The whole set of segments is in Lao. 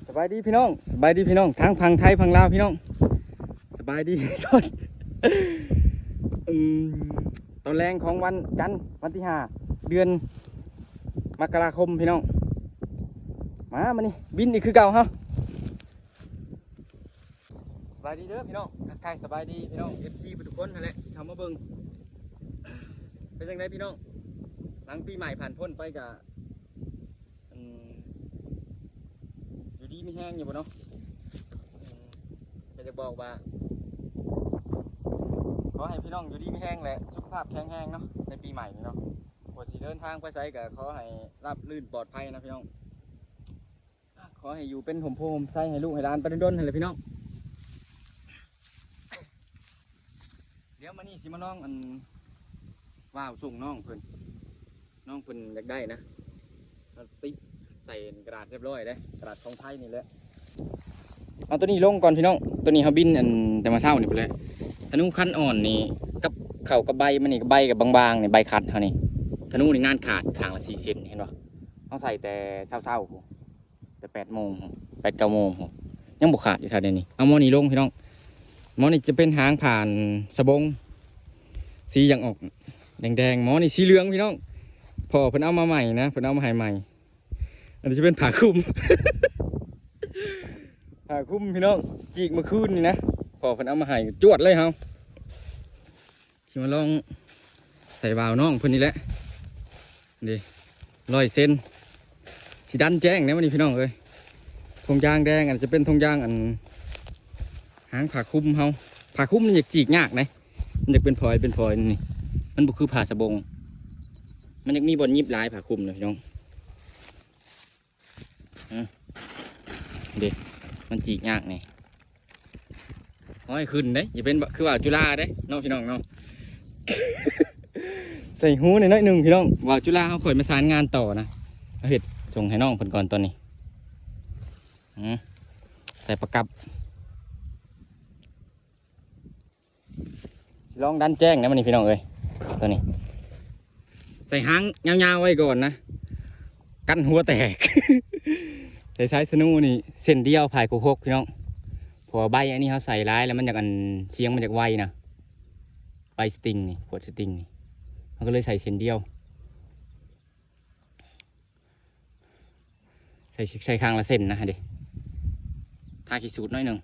ສະບາຍດີພີ່ນ້ອງ ສະບາຍດີພີ່ນ້ອງ ທັງຝັ່ງໄທຝັ່ງລາວພີ່ນ້ອງ ສະບາຍດີທຸກຄົນ. ອືມ ຕອນແລງຂອງວັນຈັນ ວັນທີຫ້າ ເດືອນ ມະກະລາຄົມພີ່ນ້ອງ. ມາ ມານີ້ ບິນອີກຄືເກົ່າເຮົາ. ສະບາຍດີເດີພີ່ນ້ອງ ທັກທາຍສະບາຍດີພີ່ນ້ອງ ເອັຟຊີ ທຸກຄົນຫັ້ນແຫຼະ ທີ່ເຂົ້າມາເບິ່ງ. ເປັນຈັ່ງໃດພີ່ນ້ອງ ຫຼັງປີໃໝ່ຜ່ານພົ້ນໄປກະ ອືມ ຢູ່ດີມີແຮງຢູ່ບໍ່ເນາະ? ອືມ ກໍຢາກບອກວ່າ ຂໍໃຫ້ພີ່ນ້ອງຢູ່ດີມີແຮງ ແລະ ສຸຂະພາບແຂງແຮງເນາະ ໃນປີໃໝ່ນີ້ເນາະ. ບໍ່ວ່າຊິເດີນທາງໄປໃສກໍຂໍໃຫ້ລາບລື່ນປອດໄພນະພີ່ນ້ອງ. ຂໍໃຫ້ຢູ່ເປັນຮົ່ມໂພຮົ່ມໄຊໃຫ້ລູກໃຫ້ຫຼານໄປດົນໆຫັ້ນແຫຼະພີ່ນ້ອງ. ດຽວມື້ນີ້ຊິມາລອງອັນ ວາວສົ່ງນ້ອງເພິ່ນ ນ້ອງເພິ່ນຢາກໄດ້ນະ ເຮົາຕິດໃສ່ກະດາດຮຽບຮ້ອຍເດ້ ກະດາດຂອງໄທນີ້ແຫຼະ. ເອົາໂຕນີ້ລົງກ່ອນພີ່ນ້ອງ ໂຕນີ້ເຮົາບິນອັນແຕ່ມາເຊົ້ານີ້ພຸ້ນແຫຼະ. ທະນູຄັນອ່ອນນີ້ກັບເຂົ້າກັບໃບມັນນີ້ ໃບກໍບາງໆນີ້ ໃບຄັດເຮົານີ້. ທະນູນີ້ງານຂາດຂ້າງລະສີ່ເຊັນ ເຫັນບໍ່? ເຮົາໃສ່ແຕ່ເຊົ້າໆພຸ້ນ ແຕ່ແປດໂມງ ແປດເກົ້າໂມງ ຍັງບໍ່ຂາດຢູ່ເທົ່າໃດນີ້. ເອົາໝໍນີ້ລົງພີ່ນ້ອງ ໝໍນີ້ຈະເປັນຫາງຜ່ານສະບົງ ສີຫຍັງອອກແດງໆ ໝໍນີ້ສີເຫຼືອງພີ່ນ້ອງ ພໍ່ເພິ່ນເອົາມາໃໝ່ນະ ເພິ່ນເອົາມາໃຫ້ໃໝ່. ອັນນີ້ຈະເປັນຜ້າຄຸມ ຜ້າຄຸມພີ່ນ້ອງ ຈີກເມື່ອຄືນນີ້ນະ ພໍ່ເພິ່ນເອົາມາໃຫ້ ຈວດເລີຍເຮົາ. ຊິມາລອງໃສ່ວາວນ້ອງເພິ່ນນີ້ແຫຼະ ເດ້ ຮ້ອຍເຊັນ ຊິດັນແຈ້ງແດ່ມື້ນີ້ພີ່ນ້ອງເອີຍ. ຖົງຢາງແດງ ອັນຈະເປັນຖົງຢາງອັນ ຫາງຜ້າຄຸມເຮົາ ຜ້າຄຸມມັນຢາກຈີກຍາກເດ້ ມັນຢາກເປັນຝອຍເປັນຝອຍນີ້ ມັນບໍ່ຄືຜ້າສະບົງ ມັນຢາກມີບ່ອນຫຍິບຫຼາຍຜ້າຄຸມນະພີ່ນ້ອງ. ອືມ ເດ້ ມັນຈີກຍາກນີ້ ໂອ້ຍ ຂຶ້ນເດ້ ຢ່າເປັນຄືວ່າຈຸລາເດ້ເນາະພີ່ນ້ອງເນາະ. ໃສ່ຫູໜ້ອຍໜຶ່ງພີ່ນ້ອງ ວ່າຈຸລາເຮົາຄ່ອຍມາສານງານຕໍ່ນະ ເຮົາເຮັດສົ່ງໃຫ້ນ້ອງເພິ່ນກ່ອນຕອນນີ້. ອືມ ໃສ່ປະກັບ. ຊິລອງດັນແຈ້ງນະມື້ນີ້ພີ່ນ້ອງເອີຍ ໂຕນີ້ໃສ່ຫາງຍາວໆໄວ້ກ່ອນນະ ກັນຫົວແຕກ. ໃສ່ສາຍສະນູນີ້ເສັ້ນດຽວ ພາຍໂກຫົກພີ່ນ້ອງ ເພາະວ່າໃບອັນນີ້ເຮົາໃສ່ຫຼາຍແລ້ວມັນຢາກ ອັນ ສຽງມັນຢາກໄວນະ ໃບສະຕິງນີ້ ຂວດສະຕິງນີ້ ເຮົາກໍເລີຍໃສ່ເສັ້ນດຽວ. ໃສ່ ໃສ່ຂ້າງລະເສັ້ນນະເດ້ ທາຂີ້ສູດໜ້ອຍໜຶ່ງ.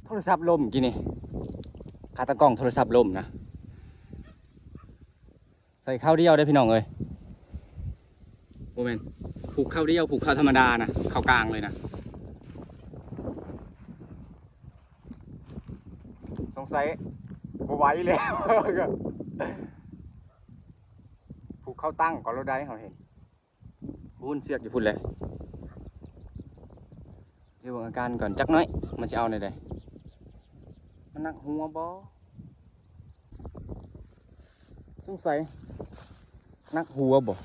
ໂທລະສັບລົ້ມກີ້ນີ້ ຂາຕັ້ງກ້ອງໂທລະສັບລົ້ມນະ. ໃສ່ເຂົ້າດຽວເດ້ພີ່ນ້ອງເອີຍ ບໍ່ແມ່ນຜູກເຂົ້າດຽວ ຜູກເຂົ້າທຳມະດານະ ເຂົ້າກາງເລີຍນະ. ສົງໄສບໍ່ໄຫວແລ້ວ ຜູກເຂົ້າຕັ້ງກ່ອນໂລດໃດ ເຮົາເຫັນ ພຸ້ນເຊືອກຢູ່ພຸ້ນແຫຼະ. ດຽວເບິ່ງອາການກ່ອນຈັກໜ້ອຍ ມັນຊິເອົາແນວໃດ ມັນໜັກຫົວບໍ່? ສົງໄສໜັກຫົວບໍ່?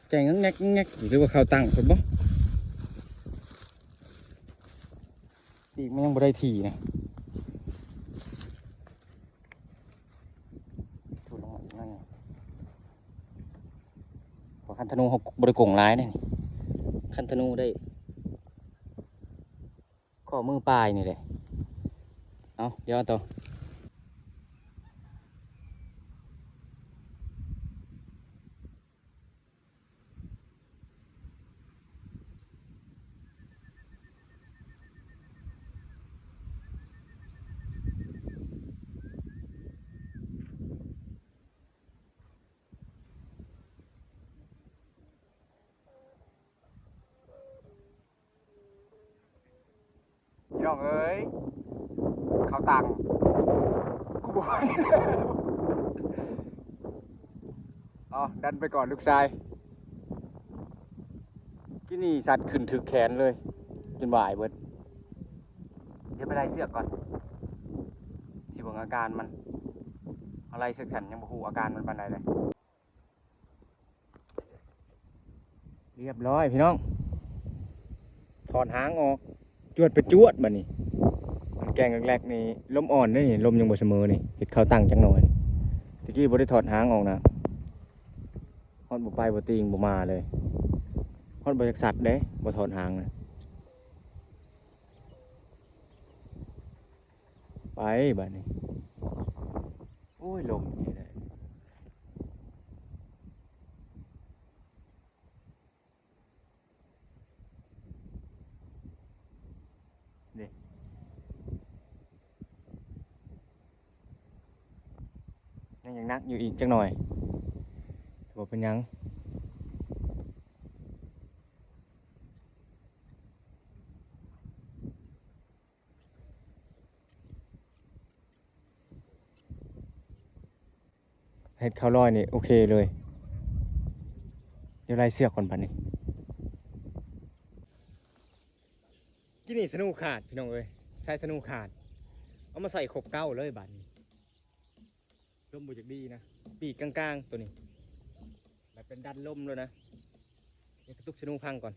ແກ່ງແງກໆ ຫຼືວ່າເຂົ້າຕັ້ງພຸ້ນບໍ່? ປີກມັນຍັງບໍ່ໄດ້ທີ່ນະ. ເພາະຄັນທະນູເຮົາບໍ່ໄດ້ກົງຫຼາຍເດ້ນີ້ ຄັນທະນູໄດ້ ຂໍ້ມືປາຍນີ້ແຫຼະ. ເອົາ ດຽວຕໍ່. ພີ່ນ້ອງເອີຍ ເຂົ້າຕັງ ກູບໍ່ໄຫວແລ້ວ. ເອົາ ດັນໄປກ່ອນລູກຊາຍ. ກີ້ນີ້ສັດຂຶ້ນຖືກແຂນເລີຍ. ຈົນຫວາຍເບິດ. ດຽວໄປໄລ່ເຊືອກກ່ອນ ຊິເບິ່ງອາການມັນ. ເຮົາໄລ່ເຊືອກສັ້ນຍັງບໍ່ຮູ້ອາການມັນປານໃດເລີຍ. ຮຽບຮ້ອຍພີ່ນ້ອງ ຖອນຫາງອອກ ຈວດໄປຈວດບາດນີ້. ມັນແກ່ງແຫຼກໆນີ້ ລົມອ່ອນເດ້ນີ້ ລົມຍັງບໍ່ສະເໝີນີ້ ເຮັດເຂົ້າຕັ້ງຈັກໜ່ອຍ. ແຕ່ກີ້ບໍ່ໄດ້ຖອນຫາງອອກນະ ຮອດບໍ່ໄປບໍ່ຕີງບໍ່ມາເລີຍ ຮອດບໍ່ຈັກສັດເດ້ ບໍ່ຖອນຫາງນະ. ໄປບາດນີ້ ໂອ້ຍ ລົມນີ້ແຫຼະ. ນີ້ ຍັງ ຍັງໜັກຢູ່ອີກຈັກໜ່ອຍ ບໍ່ເປັນຫຍັງ. ເຮັດເຂົ້າລອຍນີ້ໂອເຄເລີຍ. ດຽວໄລ່ເຊືອກກ່ອນບາດນີ້. ກີ້ນີ້ສະນູຂາດພີ່ນ້ອງເອີຍ ສາຍສະນູຂາດ ເອົາມາໃສ່ຄົບເກົ້າເລີຍບາດນີ້. ລົມບໍ່ຢາກດີນະ ປີກກາງໆໂຕນີ້ ແບບເປັນດັນລົມແລ້ວນະ. ດຽວກະຕຸກສະນູພັງກ່ອນ.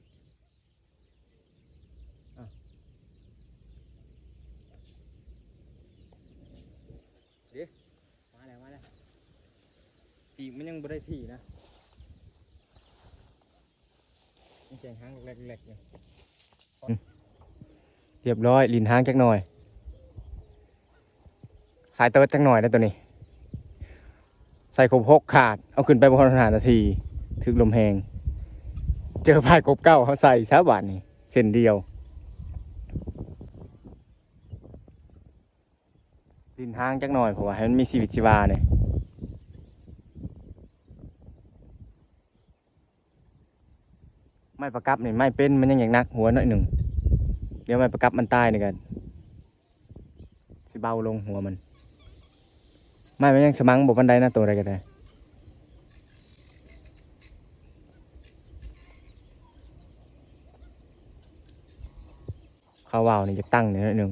ເດ້ ມາແລ້ວ ມາແລ້ວ. ປີກມັນຍັງບໍ່ໄດ້ທີ່ນະ ຍັງແກງຫາງແຫຼກໆຢູ່. ອືມ ຮຽບຮ້ອຍ ຫຼິ້ນຫາງຈັກໜ່ອຍ. ສາຍເຕີດຈັກໜ່ອຍແລ້ວໂຕນີ້ ໃສ່ຄົບຫົກຂາດ ເອົາຂຶ້ນໄປບໍ່ຮອດຫ້ານາທີ ຖືກລົມແຮງ. ເຈີພາຍຄົບເກົ້າ ເຮົາໃສ່ຊະບາດນີ້ ເສັ້ນດຽວ. ຫຼິ້ນຫາງຈັກໜ່ອຍ ເພາະວ່າໃຫ້ມັນມີຊີວິດຊີວາແດ່. ໄມ້ປະກັບນີ້ ໄມ້ເປັນມັນຍັງຢາກໜັກຫົວໜ້ອຍໜຶ່ງ ດຽວໄມ້ປະກັບມັນຕາຍນີ້ກະຊິເບົາລົງຫົວມັນ. ໄມ້ມັນຍັງສະໝັງບໍ່ປານໃດນະ ໂຕໃດກະໄດ້. ເຂົ້າວາວນີ້ຢາກຕັ້ງໜ້ອຍໜຶ່ງ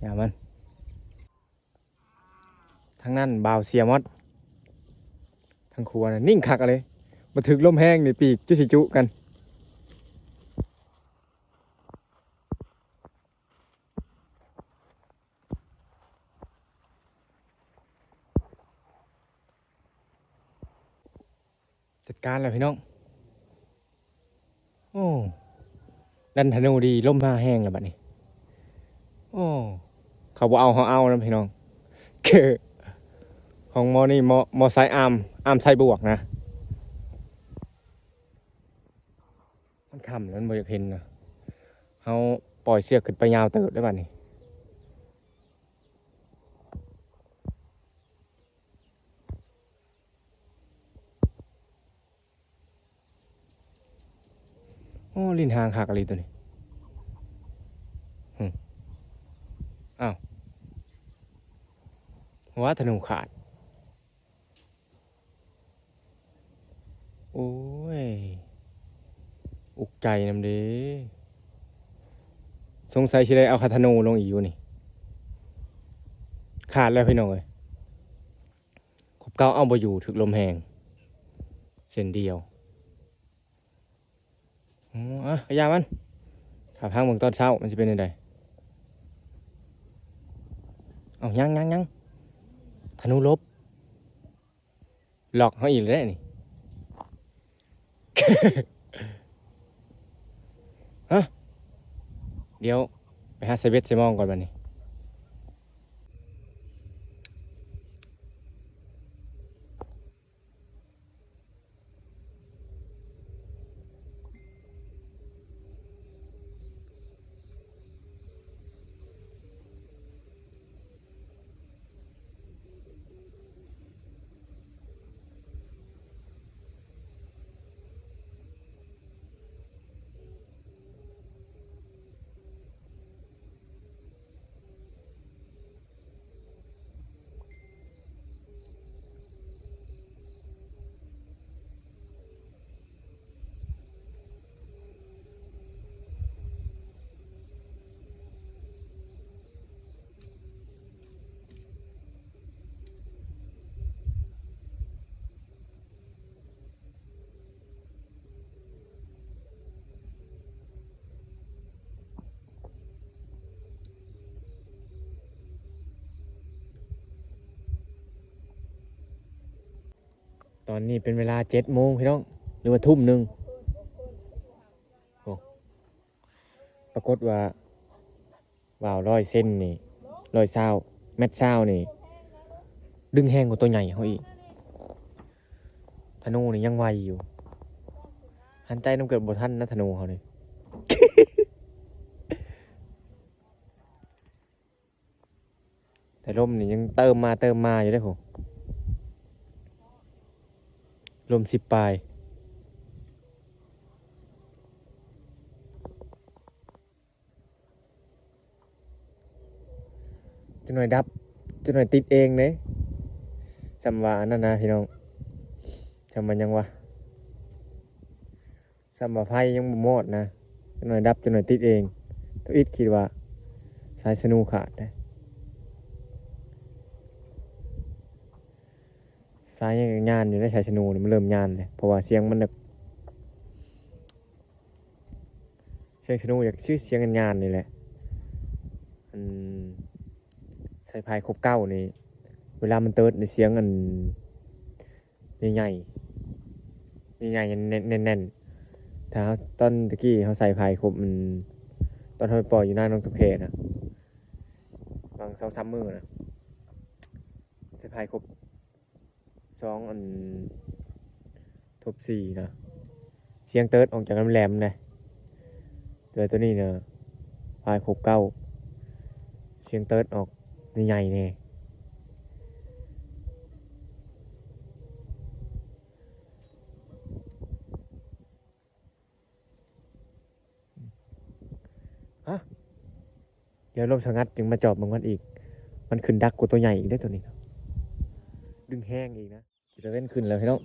ຢ່າມັນ. ທາງນັ້ນບ່າວເສຍໝົດ ທາງຂົວນະ ນິ່ງຄັກເລີຍ. ມາຖືກລົມແຮງນີ້ ປີກຈຸຊິຈຸກັນ. ຈັດການແລ້ວພີ່ນ້ອງ. ໂອ້ ດັນທະນູດີ ລົມມາແຮງແລ້ວບາດນີ້. ໂອ້ ເຂົາບໍ່ເອົາ ເຮົາເອົານຳພີ່ນ້ອງ. ຂອງໝໍນີ້ ໝໍ ໝໍສາຍອາມ ອາມສາຍບວກນະ. ມັນຄ່ຳແລ້ວ ມັນບໍ່ຢາກເຫັນນະ. ເຮົາປ່ອຍເຊືອກຂຶ້ນໄປຍາວເຕີບແລ້ວບາດນີ້. ໂອ້ ຫຼິ້ນຫາງຄັກອີ່ຫຼີໂຕນີ້. ຫຶ ອ້າວ ຫົວທະນູຂາດ. ໂອ້ຍ ອຸກໃຈນຳເດ້. ສົງໄສຊິໄດ້ເອົາຄາທະນູລົງອີກຢູ່ນີ້. ຂາດແລ້ວພີ່ນ້ອງເອີຍ. ຄົບເກົ້າເອົາບໍ່ຢູ່ ຖືກລົມແຮງເຊັ່ນດຽວ. ອືມ ອ່ະ ກະຢ່າມັນ. ຖ້າຟັງເບິ່ງຕອນເຊົ້າມັນຊິເປັນແນວໃດ. ເອົ້າ ຍັງ ຍັງ ຍັງ. ທະນູຫຼົບ. ລັອກເຮົາອີກແລ້ວນີ້. ຮະ ດຽວໄປຫາໃສ່ເບັດໃສ່ມອງກ່ອນບາດນີ້. ຕອນນີ້ເປັນເວລາເຈັດໂມງພີ່ນ້ອງ ຫຼືວ່າທຸ່ມໜຶ່ງ. ໂອ້ ປາກົດວ່າ ວາວຮ້ອຍເຊັນນີ້ ຮ້ອຍຊາວ ແມັດຊາວນີ້ ດຶງແຮງກວ່າຕົວໃຫຍ່ເຮົາອີກ. ທະນູນີ້ຍັງໄວຢູ່ ຫັນໃຈນຳເກີດບໍ່ທັນນະ ທະນູເຮົານີ້. ແຕ່ລົມນີ້ຍັງເຕີມມາເຕີມມາຢູ່ເດ້ ໂຫ ລົມສິບປາຍ. ຈັກໜ່ອຍດັບ ຈັກໜ່ອຍຕິດເອງເດ້. ສ່ຳວ່າອັນນັ້ນນະພີ່ນ້ອງ ສ່ຳວ່າຫຍັງວະ ສ່ຳວ່າໄຟຍັງບໍ່ມອດນະ ຈັກໜ່ອຍດັບ ຈັກໜ່ອຍຕິດເອງ. ທຳອິດຄິດວ່າສາຍສະນູຂາດເດ້. ສາຍຍັງຍານຢູ່ເດ້ ສາຍສະນູນີ້ມັນເລີ່ມຍານເດ້ ເພາະວ່າສຽງມັນແບບ ສຽງສະນູຢາກຊື່ສຽງຍານໆນີ້ແຫຼະ. ອັນສາຍພາຍຄົບເກົ້ານີ້ ເວລາມັນເຕີດໃນສຽງອັນໃຫຍ່ໆ ໃຫຍ່ໆ ແໜ້ນໆ. ຖ້າເຮົາ ຕອນຕະກີ້ເຮົາໃສ່ພາຍຄົບ ອັນ ຕອນເຮົາໄປປ່ອຍຢູ່ນາໜອງຕະແຄນະ ຫວ່າງສອງສາມມື້ນະ ໃສ່ພາຍຄົບ ສອງອັນທົບສີ່ນະ ສຽງເຕີດອອກຈາກແຫຼມໆເດ້. ແຕ່ໂຕນີ້ນະ ພາຍຄົບເກົ້າ ສຽງເຕີດອອກໃຫຍ່ໆແດ່. ຮະ ດຽວລົມສະຫງັດຈຶ່ງມາຈອບເບິ່ງມັນອີກ. ມັນຂຶ້ນດັກກວ່າຕົວໃຫຍ່ອີກເດ້ໂຕນີ້ ດຶງແຮງອີກນະ. ຕາເວັນຂຶ້ນແລ້ວພີ່ນ້ອງ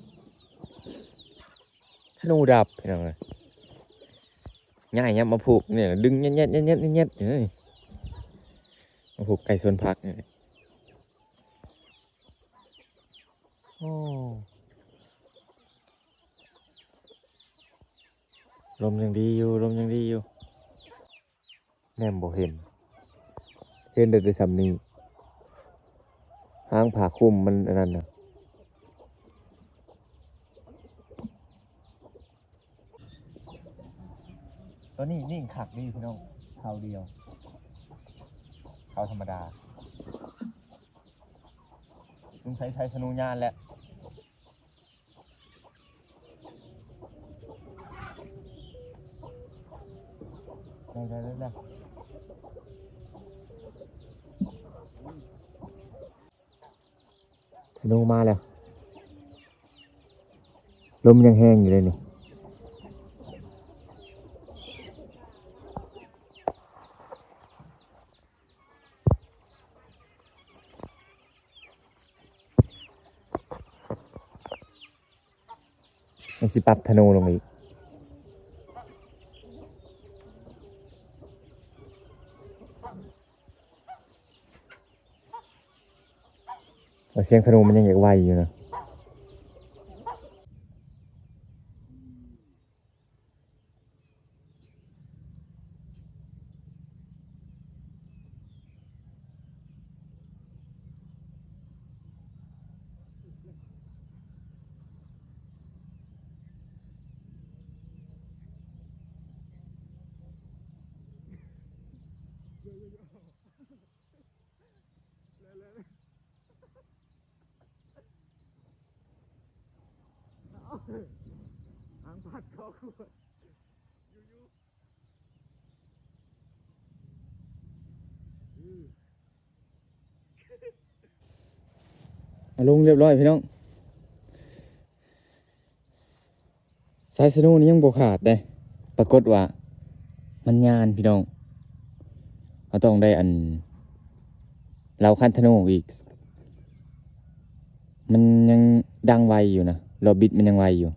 ທະນູດັບພີ່ນ້ອງເອີຍ. ຍ້າຍຫຍັບມາຜູກນີ້ ດຶງແຍດໆໆໆໆ ເອີຍ ມາຜູກໃກ້ສວນຜັກນີ້. ໂອ້ ລົມຍັງດີຢູ່ ລົມຍັງດີຢູ່. ແນມບໍ່ເຫັນ ເຫັນໄດ້ແຕ່ຊ່ຳນີ້ ຫາງຜ້າຄຸມມັນອັນນັ້ນນະ. ໂຕນີ້ຍິງຄັກດີພີ່ນ້ອງ ເຂົ້າດຽວ ເຂົ້າທຳມະດາ. ສົງໄສໃສ່ສະນູຍານແຫຼະ. ໄດ້ ໄດ້ ໄດ້ ໄດ້ ທະນູມາແລ້ວ ລົມຍັງແຮງຢູ່ເດ້ນີ້. ຍັງຊິປັບທະນູລົງອີກ. ແຕ່ສຽງທະນູມັນຍັງຢາກໄວຢູ່ນະ. ຫາງພັດຄອກວດ ຢູ່ໆ ເອົາລົງຮຽບຮ້ອຍພີ່ນ້ອງ. ສາຍສະນູນີ້ຍັງບໍ່ຂາດເດ້ ປາກົດວ່າມັນຍານພີ່ນ້ອງ. ເຮົາຕ້ອງໄດ້ອັນ ເລົາຄັນທະນູອີກ ມັນຍັງດັງໄວຢູ່ນະ ລອບບິດມັນຍັງໄວຢູ່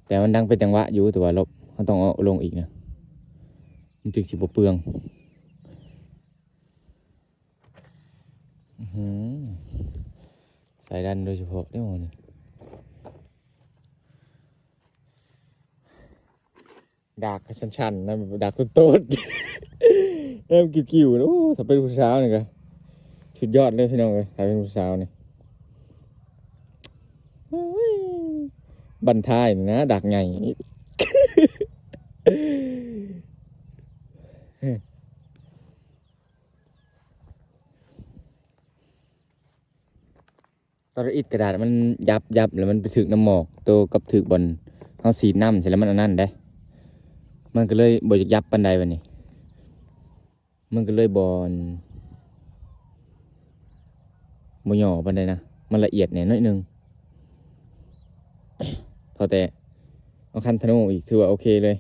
ແຕ່ມັນດັງເປັນຈັງຫວະຢູ່ ແຕ່ວ່າລອບ ເຮົາຕ້ອງເອົາລົງອີກນະ ມັນຈຶ່ງຊິບໍ່ເປືອງ. ອື ສາຍດັນໂດຍສະເພາະເດ້ໝໍນີ້ ດາກກະຊັນໆນະ ດາກໂຕດໆ ແນມກິ້ວໆ. ໂອ້ ຖ້າເປັນຜູ້ສາວນີ້ກະສຸດຍອດເລີຍພີ່ນ້ອງເອີຍ ຖ້າເປັນຜູ້ສາວນີ້. ບັ້ນທ້າຍນີ້ນະ ດາກໃຫຍ່. ຕອນເຮົາອິດກະດາດມັນຫຍັບໆ ແລ້ວມັນໄປຖືກນ້ຳໝອກໂຕກັບຖືກບ່ອນເຮົາສີດນ້ຳໃສ່ ແລ້ວມັນອັນນັ້ນເດ້ ມັນກໍເລີຍບໍ່ຢາກຫຍັບປານໃດບັດນີ້. ມັນກໍເລີຍບໍ່ ບໍ່ຫຍໍ້ປານໃດນະ ມັນລະອຽດແດ່ໜ້ອຍໜຶ່ງ. ພໍແຕ່ເອົາຄັນທະນູອີກ ຖືວ່າໂອເຄເລີຍ.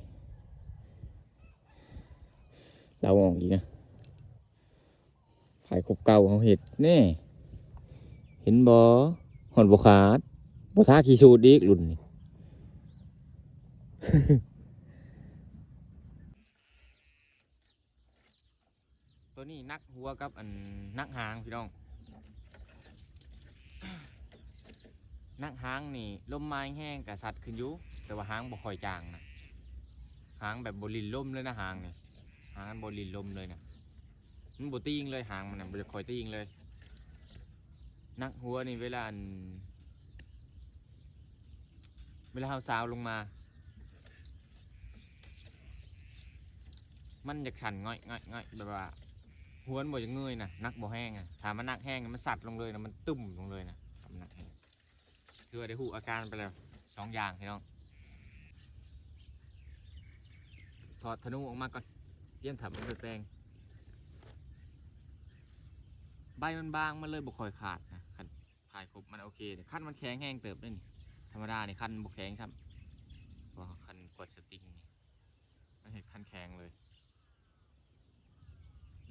ເລົາອອກອີກນະ ພາຍຄົບເກົ່າເຮົາເຮັດແນ່ ເຫັນບໍ່? ຮອດບໍ່ຂາດ ບໍ່ທາຂີ້ສູດອີກລຸ້ນນີ້. ໂຕນີ້ໜັກຫົວກັບອັນໜັກຫາງພີ່ນ້ອງ. ໜັກຫາງນີ້ລົມມາແຮງໆ ກະສັດຂຶ້ນຢູ່ ແຕ່ວ່າຫາງບໍ່ຄ່ອຍຈາງນະ ຫາງແບບບໍ່ຫຼິ້ນລົມເລີຍນະ ຫາງນີ້ ຫາງມັນບໍ່ຫຼິ້ນລົມເລີຍນະ ມັນບໍ່ຕີງເລີຍ ຫາງມັນນະ ບໍ່ຄ່ອຍຕີງເລີຍ. ໜັກຫົວນີ້ເວລາອັນ ເວລາເຮົາຊາວລົງມາ ມັນຢາກສັ່ນຫງອຍໆໆ ແບບວ່າຫົວມັນບໍ່ຢາກເງີຍນະ ໜັກບໍ່ແຮງອະ. ຖ້າມັນໜັກແຮງມັນສັດລົງເລີຍນະ ມັນຕຶ້ມລົງເລີຍນະ ຖ້າມັນໜັກແຮງ. ຖືວ່າໄດ້ຮູ້ອາການໄປແລ້ວສອງຢ່າງພີ່ນ້ອງ. ຖອດທະນູອອກມາກ່ອນ ຕຽມຖ້າມັນໄປແປງ. ໃບມັນບາງ ມັນເລີຍບໍ່ຄ່ອຍຂາດນະ ຄັນພາຍຄົບມັນໂອເຄ. ຄັນມັນແຂງແຮງເຕີບເດ້ນີ້ ທຳມະດານີ້ຄັນບໍ່ແຂງຊ້ຳ ເພາະວ່າຄັນກວດສະຕິງນີ້ ມັນເຮັດຄັນແຂງເລີຍ.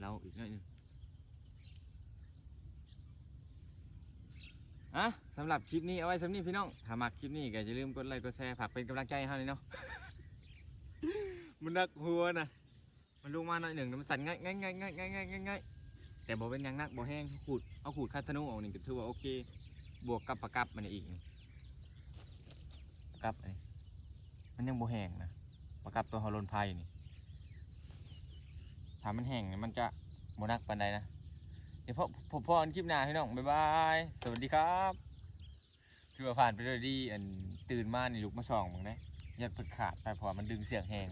ເລົາອີກໜ້ອຍໜຶ່ງ. ອ່ະ ສຳລັບຄລິບນີ້ເອົາໄວ້ສ່ຳນີ້ພີ່ນ້ອງ. ຖ້າມັກຄລິບນີ້ກໍຢ່າລືມກົດໄລກົດແຊ ຝາກເປັນກຳລັງໃຈໃຫ້ເຮົາແດ່ເນາະ. ມັນໜັກຫົວນະ ມັນລົງມາໜ້ອຍໜຶ່ງ ມັນສັ່ນໄງໆໆໆໆ ແຕ່ບໍ່ເປັນຫຍັງ ໜັກບໍ່ແຮງ. ເຮົາຂູດ ເຮົາຂູດຄັນທະນູອອກນີ້ກໍຖືວ່າໂອເຄ ບວກກັບປະກັບມັນອີກນີ້ ປະກັບອັນນີ້ ມັນຍັງບໍ່ແຮງນະ ປະກັບຕົວເຮົາລົນໄພນີ້. ຖ້າມັນແຮງນີ້ມັນຈະບໍ່ໜັກປານໃດນະ. ດຽວພໍ້ ພໍ້ກັນຄລິບໜ້າພີ່ນ້ອງ ບາຍບາຍ ສະຫວັດດີຄັບ. ຖືວ່າຜ່ານໄປໂດຍດີ. ອັນຕື່ນມານີ້ລຸກມາສ່ອງເບິ່ງເດ້ ຢ້ານເພິ່ນຂາດໄປ ເພາະວ່າມັນດຶງເຊືອກແຮງ.